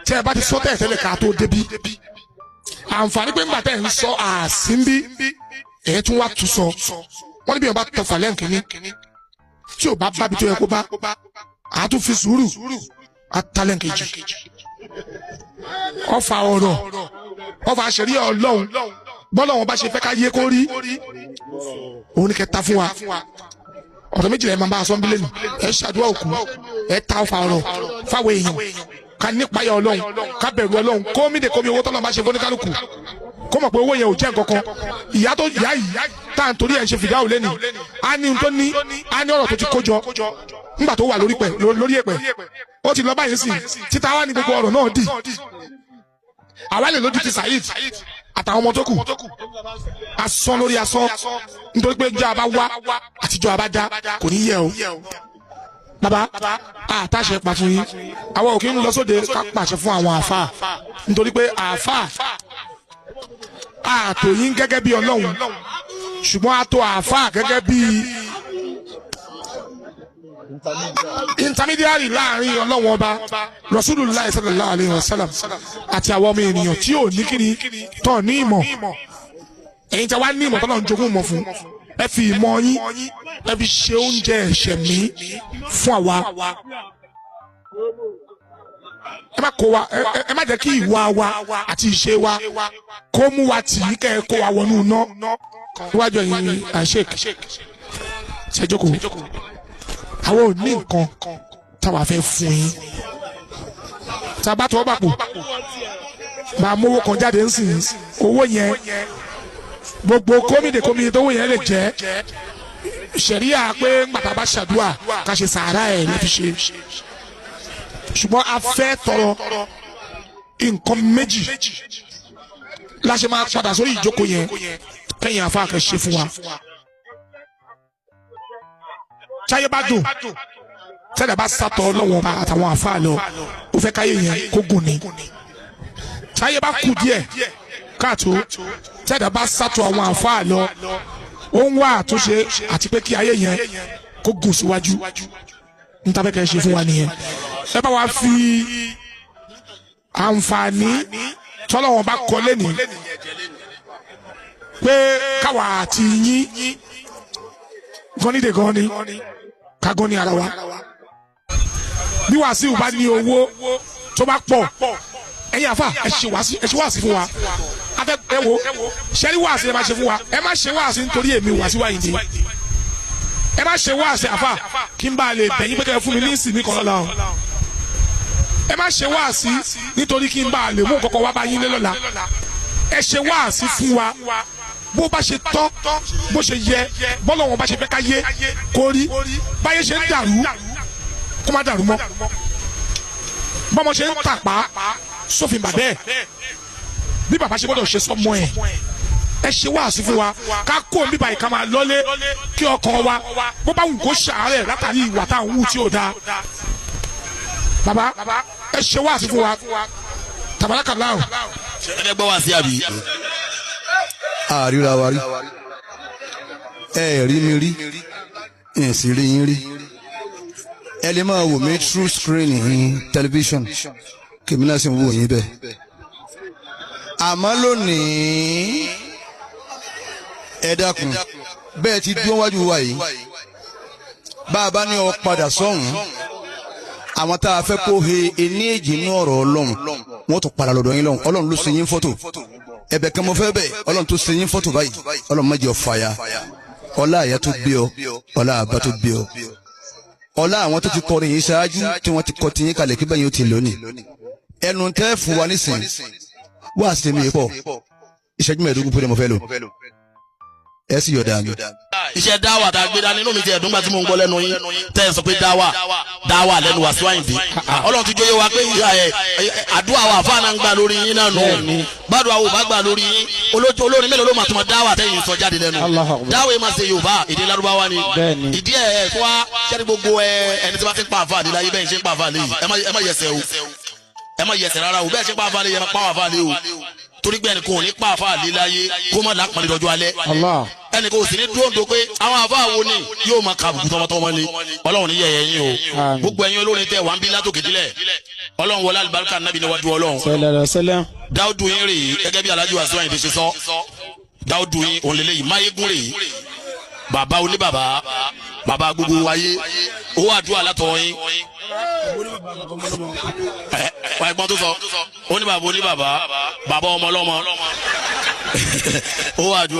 Tí ẹ bá ti sọ tẹ́lẹ̀ tẹ́lẹ̀ ká tó débi, àǹfààní pé ńgbà tẹ́ ẹ̀ ń sọ àsínbí, ẹ̀ tún wá tún sọ. Wọ́n ní bí wọ́n bá tọfà lẹ́ǹkínní tí ò bá bábi tó yẹ kó bá, àá tún fi sùúrù àtàlẹ́ǹkejì. Ọfà ọ̀rọ̀, ọfà àṣẹrí Ọlọ́run, bọ́lá wọn bá ṣe fẹ́ ká yé kó rí, òun ni kẹta fún wa. Ọ̀rọ̀ méjìlá ẹ̀ máa bá a sọ ń bílẹ̀ nù. Ẹ ṣàdúrà òkú, ẹ ta ọfà ọ̀rọ̀ fáwọn èèyàn, ká nípayà Ọlọ́run, ká bẹ̀rù Ọlọ́run, kó mí de kó mi owó tọ́lọ́ bá ṣe fóníkálukú, kó mọ̀ pé owó yẹn ò jẹ́ nǹkan kan. Ìyá tó ìyá yìí tá à ń torí ẹ̀ ń ṣe fìdáwò lẹ́nu, á ní tó ní, á ní ọ̀rọ̀ tó ti kó jọ nígbà tó wà lórí pẹ̀ lórí ẹ̀pẹ̀. Ó ti lọ báyìí sí títa wá ní gbogbo ọ̀rọ̀ náà dì. Àwa lè lójú ti Saheed àtàwọn ọmọ tó kù, asán lórí asán, nítorí pé jẹ́ àbá wá àtijọ́ àbá dá kò ní yẹ o. Bàbá, àtàṣe pa fún yín. Àwọn òkè ń lọ sóde ká pàṣẹ fún àwọn àáfàá, nítorí pé àáfàá àtò yín gẹ́gẹ́ bí Ọlọ́run, ṣùgbọ́n àtò àáfàá gẹ́gẹ́ bí intermediary láàrin Ọlọ́run Ọba, Rasulullah sallallahu alayhi wa sallam, àti àwọn ọmọ ènìyàn tí ò ní kíni tán ní ìmọ̀. Ẹ̀yin tí a wá ní ìmọ̀ tọ́lọ́ ń jogún ìmọ̀ fún, ẹ fi ìmọ̀ yín, ẹ fi ṣe oúnjẹ ẹ̀ṣẹ̀ mí fún àwa. Ẹ má kó wa, ẹ má jẹ́ kí ìwà wa àti ìṣe wa kó mú wa tì í kẹ́ ẹ kó wa wọnú iná níwájú ẹ̀yin. Àṣek ṣẹjókòó, àwọn ò ní nǹkan táwa fẹ́ fún yín. Tá a bá tọwọ́ bàpò máa mówó kan jáde ń sìn, owó yẹn, gbogbo kómìdè kómìdè tó wó yẹn lè jẹ́ sẹ̀ríà pé ńgbàtà bá ṣàdúà ká ṣe sàárà ẹ̀ lè fi ṣe. Ṣùgbọ́n a fẹ́ tọrọ nǹkan méjì la ṣe máa padà sórí ìjókòó yẹn kẹ́yìn àfa kẹ́ ṣe fún wa. Táyé bá dùn, tẹ́lẹ̀ bá sàtọ̀ Ọlọ́wọ́n bá àtàwọn àfa lọ, ó fẹ́ káyé yẹn kó gùn ni. Táyé bá kù díẹ̀ káàtó, tẹ́lẹ̀ bá sàtọ̀ àwọn àfa lọ, ó ń wá àtúnṣe àti pé kí ayé yẹn kó gùn síwájú. Níta fẹ́ kẹ́ ṣe fún wa nìyẹn. Ẹ bá wa fi àǹfààní tọ́lọ́wọ́n bá kọ lẹ́nìí pé káwa àti yín gọ́nídé gọ́ní ká gọ́ní ara wa. Bí Wàsíù bá ní owó tó bá pọ̀, ẹ̀yin àfa, ẹ ṣe wàásù, ẹ ṣe wàásù fún wa. Afẹ́ ẹ wo ṣẹ́rí wàásù ẹ má ṣe fún wa. Ẹ má ṣe wàásù nítorí èmi Wàsíù Àyìndé. Ẹ má ṣe wàásù àfà kí n bá lè bẹ̀yìn pé kẹ́ ẹ fún mi ní ìsinmi kan lọ́la o. Ẹ má ṣe wàásù nítorí kí n bá lè mú nǹkan kan wá bá yín lé lọ́la. Ẹ ṣe wàásù fún wa bó bá ṣe tọ́, bó ṣe yẹ, bọ́lọ̀ wọn bá ṣe fẹ́ ká yé kó rí. Báyé ṣe ń dàrú, kó má dàrú mọ́. Bọ́mọ ṣe ń tàpá sófin bàbẹ́ ẹ̀, bí bàbá ṣe gbọ́dọ̀ ṣe sọ́mọ ẹ̀, ẹ ṣe wáàsí fún wa ká kó bíbá yìí, ká máa lọ́lé, kí ọkàn wa bó bá wù kó ṣàárẹ̀ látàrí ìwà tá à ń wù tí ò dáa. Bàbá, ẹ ṣe wáàsí fún wa, tàbálákàlá o. Ẹ fẹ́ gbọ́ wá sí àbí. Àríra wa rí, ẹ rí mi rí, ẹ sì rí yín rí. Ẹ lè máa wò mí through screen yín television, kèmí náà sì ń wò yín bẹ́ẹ̀. Àmọ́ lónìí, ẹ dákun, bẹ́ẹ̀ ti dúró wájú wa yìí, bá a bá ní ọ padà sọ́hùn, àwọn tá a fẹ́ kó he ení èjì inú ọ̀rọ̀ Ọlọ́run, wọ́n tún padà lọ́dọ̀ yín lọ́hùn. Ọlọ́run ló ṣe yín fọ́tò. Ẹ̀bẹ̀ kan mo fẹ́ bẹ̀ Ọlọ́run tó ṣe yín fọ́tò báyìí. Ọlọ́run má jẹ́ ó fàya. Ọlá àyà tó bí ọ, ọlá àbá tó bí ọ, ọlá àwọn tó ti kọrin yìí ṣáájú tí wọ́n ti kọ tiyín kalẹ̀ kí bẹ́ẹ̀ yóò ti lónìí. Ẹnu tẹ́ fún wa nísìnyí wá sí mi pọ̀, ìṣẹ́jú 15 péré mo fẹ́ lò, ẹ sì yọ̀dà mi. Iṣẹ́ dáwà tá a gbé dání, inú mi ti ẹ̀dùn gbà tí mò ń gbọ́ lẹ́nu yín tẹ́ ẹ̀ sọ pé dáwà dáwà lẹ́nu Wàsíù Àyìndé. Ọlọ́run ti jóyè wa pé àdúrà wa àfa náà ń gbà lórí yín náà nù. Gbàdúrà wo bá gbà lórí yín? Olórin mélòó ló máa tún ma dáwà tẹ́yìn sọ jáde lẹ́nu? Dáwà yìí máa ṣe Yorùbá, èdè Lárúbáwá ni. Ìdí ẹ̀ ẹ̀ fún wa sẹ́ni gbogbo ẹ ẹni tí wọ́n ti ń pa àfa àdé láyé bẹ́ẹ̀ ṣe ń pa àfa àlè yìí, ẹ má yẹsẹ̀ o, ẹ má yẹsẹ̀ rárá o. Bẹ́ẹ̀ ṣe ń pa àfa àlè yẹn, ẹ má pa àfa àlè o, torí pé ẹnì kan ò ní pa àfa àlè láyé kó má lápọ̀nlé dọjọ́ alẹ́. Allah. Ẹnì kò sì ní dúró ń do pé àwọn àfa wo ni yóò máa kàbùkù tọmọtọmọ ni. Ọlọ́run ní yẹ̀yẹ́ yín o. Àmín. Gbogbo ẹ̀yin olórin tẹ wà ń bí látòkè dílẹ̀, Ọlọ́run wọlé alibarika nàbí níwájú Ọlọ́run. Sallallahu alaihi wasallam. Dáwùdù yín rèé, gẹ́gẹ́ bí Alhaji Wasiu Ayinde ṣe sọ, dáwùdù yín òun lélẹ́yìí, máyégún rèé, bàbá oníbàbá, bàbá gbogbo wáyé, owó àdúrà látọ̀ yín. Ẹ wà ẹ̀gbọ́n tó sọ oníbàbá, oníbàbá, bàbá ọmọ ọlọ́mọ, owó àdúrà.